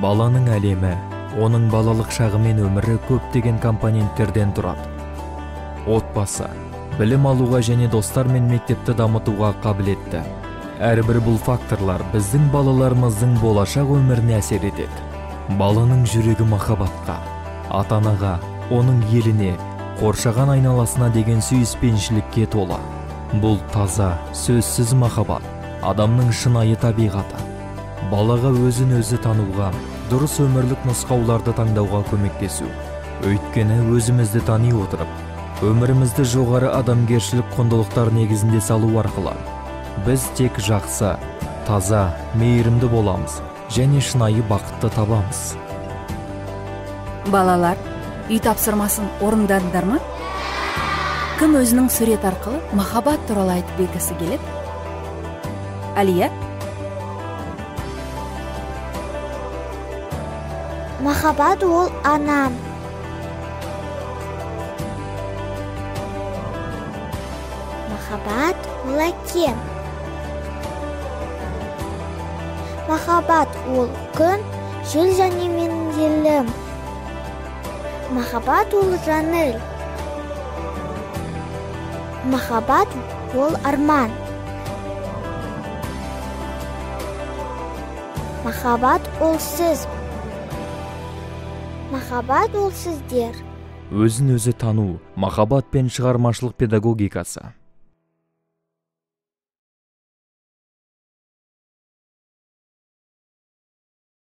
Баланың әлемі, оның балалық шағы мен өмірі көптеген компоненттерден тұрады. Отбасы, білім алуға және достар мен мектепті дамытуға қабілетті. Әрбір бұл факторлар біздің балаларымыздың болашақ өміріне әсер етеді. Баланың жүрегі махаббатқа, ата-анаға, оның еліне, қоршаған айналасына деген сүйіспеншілікке тола. Бұл таза, сөзсіз махаббат, адамның шынайы табиғаты. Балаға өзін-өзі тануға, дұрыс өмірлік нұсқауларды таңдауға көмектесу. Өйткені өзімізді тани отырып, өмірімізді жоғары адамгершілік құндылықтар негізінде салу арқылы біз тек жақсы, таза, мейірімді боламыз және шынайы бақытты табамыз. Балалар, үй тапсырмасын орындадыңдар ма? Кім өзінің сурет арқылы махаббат туралы айтып бергісі келеді? Алия? Махаббат ол анам. Махаббат ол әкем. Махаббат ол күн, жел және менің елім. Махаббат ол Жанель. Махаббат ол арман. Махаббат ол сіз. Махаббат ол сіздер. Өзін өзі тану, махаббат пен шығармашылық педагогикасы.